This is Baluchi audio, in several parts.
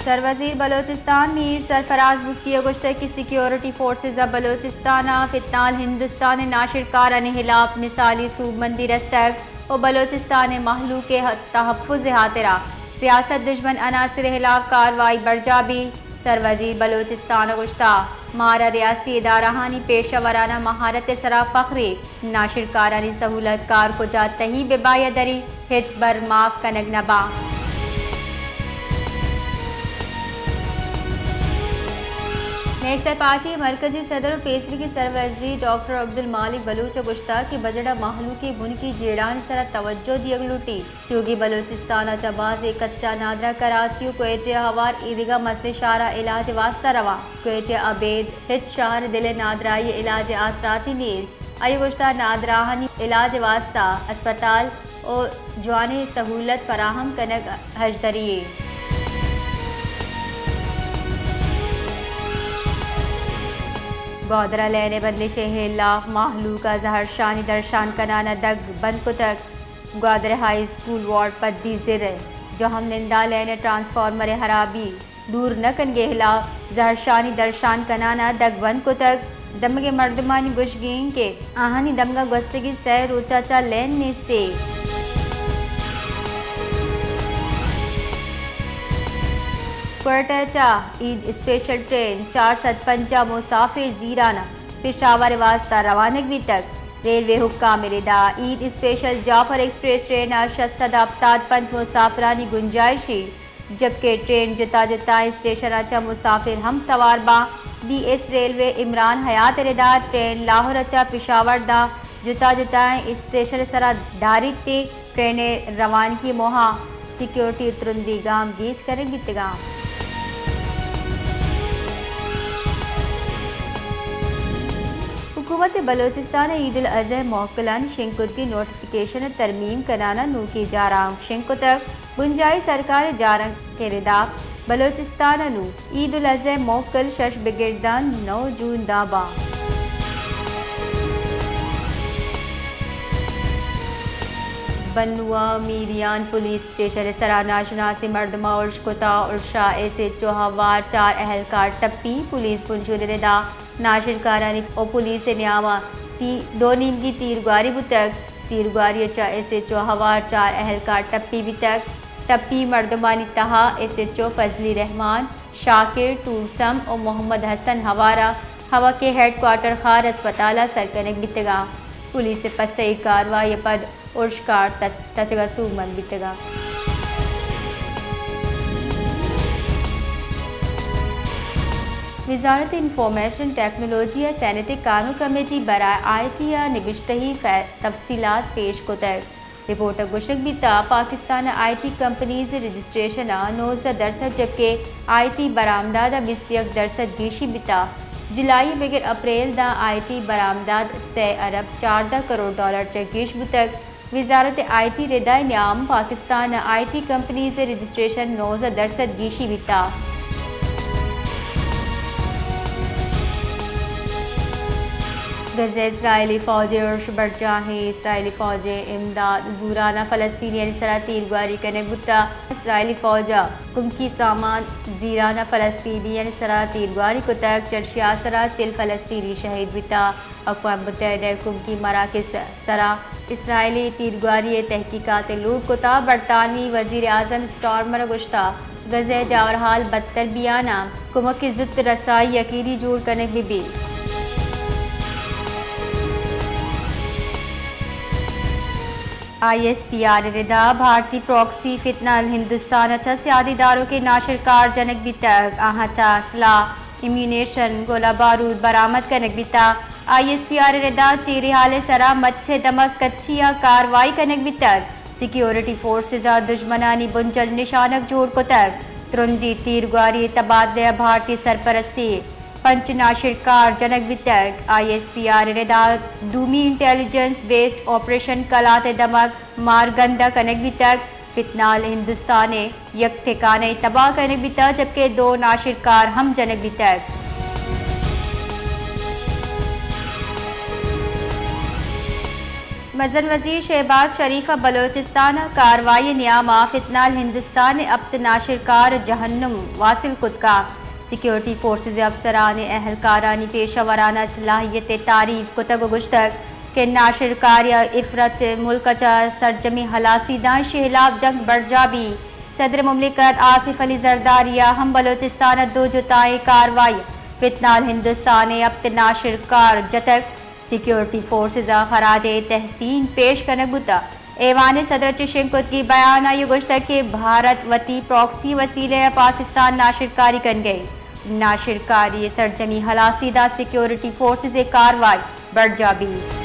سروزیر بلوچستان میر سرفراز بگٹی ءَ گوشتگ کہ سیکیورٹی فورسز ءَ بلوچستان ءَ فی الحال ہندوستان ءِ ناشرکارانی ہلاپ مثالی سوبمندی رستگ ءُ بلوچستان ءِ مہلوک ءِ تحفظ ءِ ہاترا ریاست دژمن عناصر ءِ ہلاپ کاروائی برجاہ بیت۔ سروزیر بلوچستان ءَ گوشتگ، مارا ریاستی ادارہانی پیشہ ورانہ مہارت ءِ سرا فخرے۔ ناشرکارانی سہولت کار کجا تہی بہ باں یا دری، ہچبر معاف کنگ نہ باں۔ نیشنل پارٹی ءِ مرکزی صدر ءُ پیسریگیں سروزیر ڈاکٹر عبدالمالک بلوچ ءَ گوشتگ کہ بجٹ ءَ مہلوک ءِ بنکی جیڑھانی سرا توجہ دیگ لوٹیت۔ تیوگیں بلوچستان ءَ چہ بازیں کچا نادراہ کراچی ءُ کوئٹہ ءَ ہوار ایدگہ مزنیں شہراں علاج ءِ واستہ رواں۔ کوئٹہ ءَ ابید ہچ شہر ءِ دل ءِ نادراہی ءِ علاج ءِ آسراتی نیست۔ آئی ءَ گوشتگ، نادراہانی علاج ءِ واستہ ہسپتال ءُ جوانیں سہولت فراہم کنگ ہژدری یے۔ گوادر ءَ لین ءِ بندش ءِ ہلاپ مہلوک ءَ زہرشانی درشان کنان ءَ دگ بند کتگ۔ گوادر ہائی اسکول وارڈ پدی زر ءِ جہم نندا لین ءِ ٹرانسفارمر ءِ ہرابی دور نہ کنگ ءِ ہلاپ زہرشانی درشان کنان ءَ دگ بند کتگ۔ دمگ ءِ مردمانی گوشگ انت کہ آہانی دمگ ءَ گوستگیں سئے روچ ءَ چہ لین نیست۔ کوئٹہ ءَ چہ عید اسپیشل ٹرین چار سد پنجاہ مسافر زیران ءَ پشاور ءِ واستہ روانگ بیتگ۔ ریلوے حکام ءِ ردا عید اسپیشل جعفر ایکسپریس ٹرین ءَ شش سد ہپتاد پنچ مسافرانی گنجائش انت، جبکہ ٹرین جتا جتائیں اسٹیشن ءَ چہ مسافر ہم سوار باں۔ بی ایس ریلوے عمران حیات ءِ ردا ٹرین لاہور ءَ چہ پشاور داں جتا جتائیں اسٹیشن ءِ سرا داریت ءُ ٹرین ءِ روانگی ءِ موہ ءَ سیکیورٹی ءُ ترندی گامگیج کنگ بیتگاں۔ حکومت بلوچستان ءَ عید الاضحی ءِ موکلانی شنگ کتگیں نوٹیفکیشن ءِ ترمیم کنان ءَ نوکیں جارانک شنگ کتگ۔ بنجاہی سرکار ءِ جارانک ءِ ردا بلوچستان ءَ نوں عید الاضحی ءِ موکل شش بگر داں نو جون داں باں۔ بنوا میریان پولیس اسٹیشن ءِ سرا ناشناسیں مردماں ارش کتا۔ ارش ءَ ایس ایچ او ہوار چار اہلکار ٹپی۔ پولیس بنجل ءِ ردا ناشرکارانی ءُ پولیس ءِ نیام ءَ تی-، دو نیمگی تیرگواری بوتگ۔ تیرگواری ءَ چہ ایس ایچ او ہوار چار اہلکار ٹپی بیتگ۔ ٹپی مردمانی تہا ایس ایچ او فضلی رحمان، شاکر، ٹورسم ءُ محمد حسن ہوار ءَ ہوا کہ ہیڈ کوارٹر خار ہسپتال ءَ سر کنگ بیتگاں۔ پولیس ءِ پسہ اے کاروائی ءَ پد ارشکار تچ-، تچگ ءَ سوبمند بیتگ۔ وزارت انفارمیشن ٹیکنالوجی ءَ سینیٹ ءِ قانون کمیٹی برائے آئی ٹی ءَ نبشتہی فی-، تفصیلات پیش کتگ۔ رپورٹ ءَ گوشگ بیتگ، پاکستان ءَ آئی ٹی کمپنیز ءِ رجسٹریشن ءَ نوزدہ درسد جبکہ آئی ٹی برآمدات ءَ بیست یک درسد گیشی بیتگ۔ جولائی ءَ بگر اپریل داں آئی ٹی برآمدات سئے ارب چاردہ کروڑ ڈالر چہ گیش بوتگ۔ وزارت آئی ٹی ءِ ردا ءِ نیام پاکستان ءَ آئی ٹی کمپنیز ءِ رجسٹریشن نوزدہ درسد گیشی بیتگ۔ غزہ ءَ اسرائیلی فوج ءِ ارش برجاہ ایں۔ اسرائیلی فوج ءِ امداد زوران ءَ فلسطینیانی سرا تیرگواری کنگ بوتگ۔ اسرائیلی فوج ءَ کمکی سامان زیران ءَ فلسطینیانی سرا تیرگواری کتگ، چرشی ءِ آسرا چل فلسطینی شہید بوتگ۔ اقوام متحدہ ءِ کمکی مراکز ءِ سرا اسرائیلی تیرگواری ءِ تحقیقات ءِ لوٹ کتگ۔ برطانوی وزیر اعظم اسٹارمر ءَ گوشتگ، غزہ ءِ جاورحال بدتر بیان ءَ کمک ءِ زوت رسائی یقینی جوڑ کنگ بہ بیت۔ آئی ایس پی آر ءِ ردا بھارتی پراکسی فتنہ الہندوستان ءَ چہ سیادی داروکیں ناشرکار جنگ بیتگ، آہاں چہ اسلحہ، امیونیشن، گولہ بارود برآمد کنگ بیتگ۔ آئی ایس پی آر ءِ ردا چیریہال ءِ سرا مچ ءِ دمگ کچی ءَ کاروائی کنگ بیتگ۔ سیکیورٹی فورسز ءَ دژمنانی بنجل نشانگ جوڑ کتگ۔ ترندیں تیرگواری ءُ تبادلہ ءَ بھارتی سرپرستی پنچ ناشرکار جنگ بیتگ۔ آئی ایس پی آر ءِ ردا دومی انٹیلیجنس بیسڈ آپریشن کلات ءِ دمگ مارگند ءَ کنگ بیتگ۔ فتنہ الہندوستان ءِ یک ٹھکانہ ئے تباہ کنگ بیتگ، جبکہ دو ناشرکار ہم جنگ بیتگ۔ مزن وزیر شہباز شریف ء بلوچستان ء کاروائی ء نیام ء فتنال ہندوستان ء ہپت ناشرکار جہنم واصل کتگ ء سیکورٹی فورسز ء افسران ء اہلکارانی پیشہ ورانہ صلاحیت ء تعریف کتگ ء گوشتگ کہ ناشرکاری ء افرت ملک ء چہ سرجمی ہلاسی داں، ایشی ہلاپ جنگ برجاہ بی۔ صدر مملکت آصف علی زرداری ء ہم بلوچستان ء دو جتائیں کاروائی فتنال ہندوستان ء ہپت ناشرکار جتگ۔ سیکورٹی فورسز ء خراج تحسین پیش کنگ بوتگ۔ ایوان صدر ء چہ شنگ کتگی بیان ء آئی ء گوشتگ کہ بھارت وتی پراکسی وسیلہ ء پاکستان ناشرکاری کنگ ء انت۔ ناشرکاری ء سرجمی ہلاسی داں، سیکورٹی فورسز ء کاروائی برجاہ بیت۔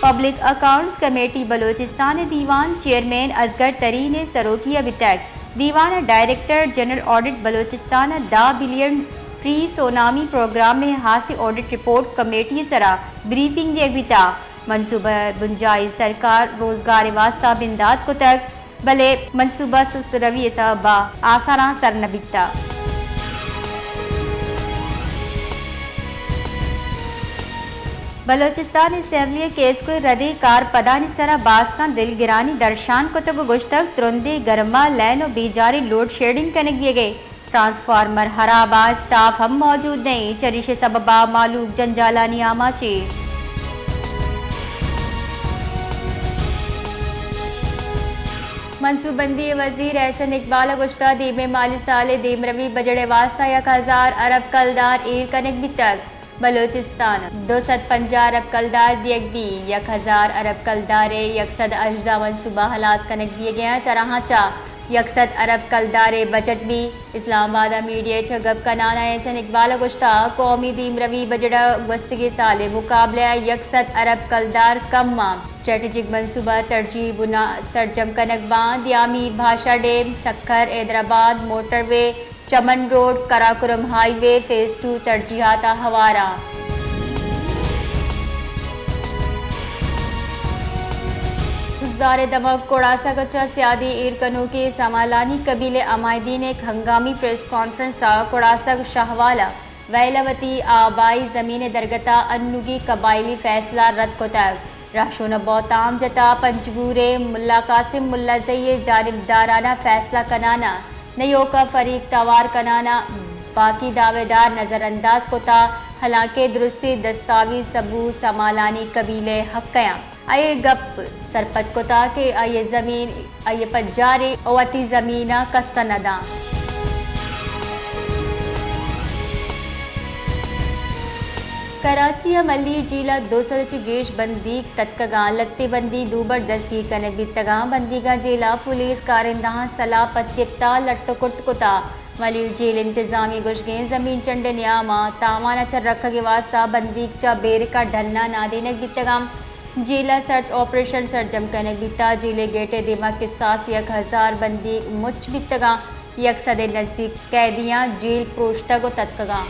پبلک اکاؤنٹس کمیٹی بلوچستان ء دیوان چیئرمین اصغر ترین ء سروکی ء بیتگ۔ دیوان ء ڈائریکٹر جنرل آڈٹ بلوچستان ء دہ بلین پری سونامی پروگرام ء ہاسیں آڈٹ رپورٹ کمیٹی ء سرا بریفنگ دیگ بیتا۔ منصوبہ ء بنجاہی سرکار روزگار ء واستہ بندات کتگ، بلے منصوبہ سست روی ء سبب ء آسراں سر نہ بیتا۔ بلوچستان اسمبلی ء کیسکو ء ردیں کارپدانی سرا باسکاں دلگرانی درشان کتگ ء گوشتگ ترندیں گرما لین ء بیجاریں لوڈ شیڈنگ کنگ بیگ ء ٹرانسفارمر ہراب ء اسٹاف ہم موجود نہ انت، چریشی ء سبب ء مہلوک جنجالانی آماچ انت۔ منصوبہ بندی ء وزیر احسن اقبال ء گوشتگ دیمے مالی سال ء دیمروی بجٹ ء واستہ یک ہزار ارب کلدار ایر کنگ بیتگ۔ بلوچستان ء دو سد پنجاہ ارب کلدار دیگ بی، یک ہزار ارب کلدار ء یک سد ہژدہ منصوبہ ہلاس کنگ بیگ ء انت، چراہاں چہ یک سد ارب کلدار ء بجٹ بی۔ اسلام آباد ء میڈیا ء چہ گپ کنان ء احسن اقبال ء گوشتگ قومی دیمروی بجٹ ء گوستگیں سال ء مقابلہ ء یک سد ارب کلدار کم ء اسٹریٹجک منصوبہ ترجیح بنا سرجم کنگ باں۔ دیامی بھاشا ڈیم، سکھر، حیدرآباد موٹر وے، چمن روڈ، قراقرم ہائی وے فیز ٹو ترجیحات ء ہوار آں۔ بزدار ء دمگ کڑاسگ ء چہ سیادی ایر کنوکیں سامالانی قبیلہ ء عمائدین ء یک ہنگامی پریس کانفرنس ء کڑاسگ شاہوال ء ویل ء وتی آبائی زمین ء درگت ء انوگی قبائلی فیصلہ رد کتگ۔ رہشون ء بہتام جتا پنجگور ء ملا قاسم ملازئی ء جانبدارانہ فیصلہ کنان ء نیوک ء فریق توار کنان ء باقی دعویدار نظر انداز کتا، حالانکہ درستیں دستاویز ثبوت سامالانی قبیلہ ء حق ء آں۔ آئی ء گپ سرپد کتا کہ آئی ء زمین آئی ء پجارے ء وتی زمین ء کس ء نہ داں۔ کراچی ء ملیر جیل ء دو سد ء چہ گیش بندیگ تتکگاں، لھتے بندیگ دوبر دزگیر کنگ بیتگاں۔ بندیگاں جیل ء پولیس کارندہاں سلاہ پچ گپتا لٹ ء کٹ کتا۔ ملیر جیل انتظامیہ گوشگیں زمین چنڈ ء نیام ء تاوان ء چہ رکھگ ء واستہ بندیگ چہ بیرک ء ڈن ء نادینگ بیتگاں۔ جیل ء سرچ آپریشن سرجم کنگ بیتا۔ جیل ء گیٹ ء دیما کساس یک ہزار بندیگ مچ بیتگاں۔ یک سد ء نزیک قیدیاں جیل پروشتگ ء تتکگاں۔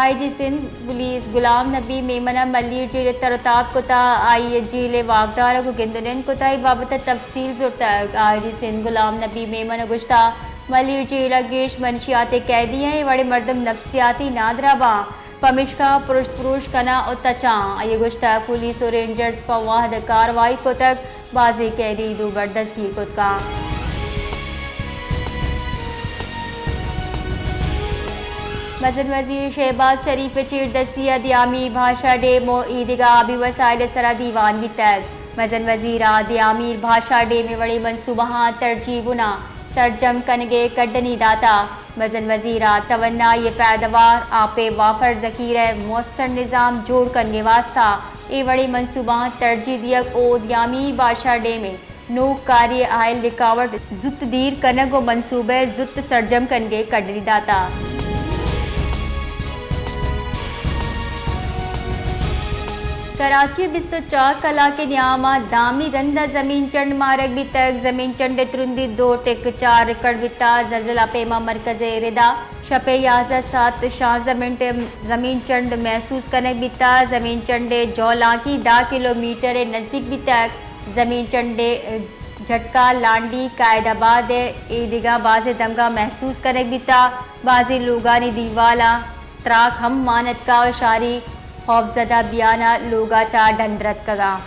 آئی جی سندھ پولیس غلام نبی میمن ء ملیر جیل ء تر ء تاب کتا۔ آئی ء جیل ء واکدارگ ء گند ء نند کتا، اے بابت ء تفصیل زرتگ۔ آئی جی سندھ غلام نبی میمن ء گوشتا، ملیر جیل ء گیش منشیات ء قیدی ایں، اے وڑیں مردم نفسیاتی نادراہ باں، پمیشکا پرشت پروش کناں ء تچاں۔ آئی ء گوشتگ، پولیس ء رینجرز پہ وھد ء کاروائی کتگ، بازیں قیدی دوبر دزگیر کتگاں۔ مزن وزیر شہباز شریف ء چیردستی ء دیامی بھاشا ڈیم ء ایدگہ آبی وسائل ء سرا دیوان بیتگ۔ مزن وزیر ء دیامی بھاشا ڈیم ء وڑیں منصوبہاں ترجیح بنا سرجم کنگ ء کڈنی داتا۔ مزن وزیر ء توانائی ء پیدوار، آپ ء وافر ذخیرہ ء مؤثر نظام جوڑ کنگ ء واستہ اے وڑیں منصوبہاں ترجیح دیگ ء دیامی بھاشا ڈیم ء نوک کاری ء حائل رکاوٹ زوت دیر کنگ ء منصوبہ ء زوت سرجم کنگ ء کڈنی داتا۔ کراچی ء بیست ء چار کلاک ء نیام ء دامی رند ء زمین چنڈ مارگ بیتگ۔ زمین چنڈ ء ترندی دو ٹک چار ریکارڈ بیتا۔ زلزلہ پیما مرکز ء ردا شپ ء یازدہ ساعت شانزدہ منٹ ء زمین چنڈ محسوس کنگ بیتا۔ زمین چنڈ ء جہلانکی دہ کلومیٹر ء نزیک بیتگ۔ زمین چنڈ ء جھٹکا لانڈی قائد آباد ء اے دگہ بازیں دمگاں محسوس کنگ بیتگ۔ بازیں لوگانی دیوالاں تراک ہم مان اتکگ ء شاری خوفزدہ بیان ء لوگا چہ ڈنڈر اتکگاں۔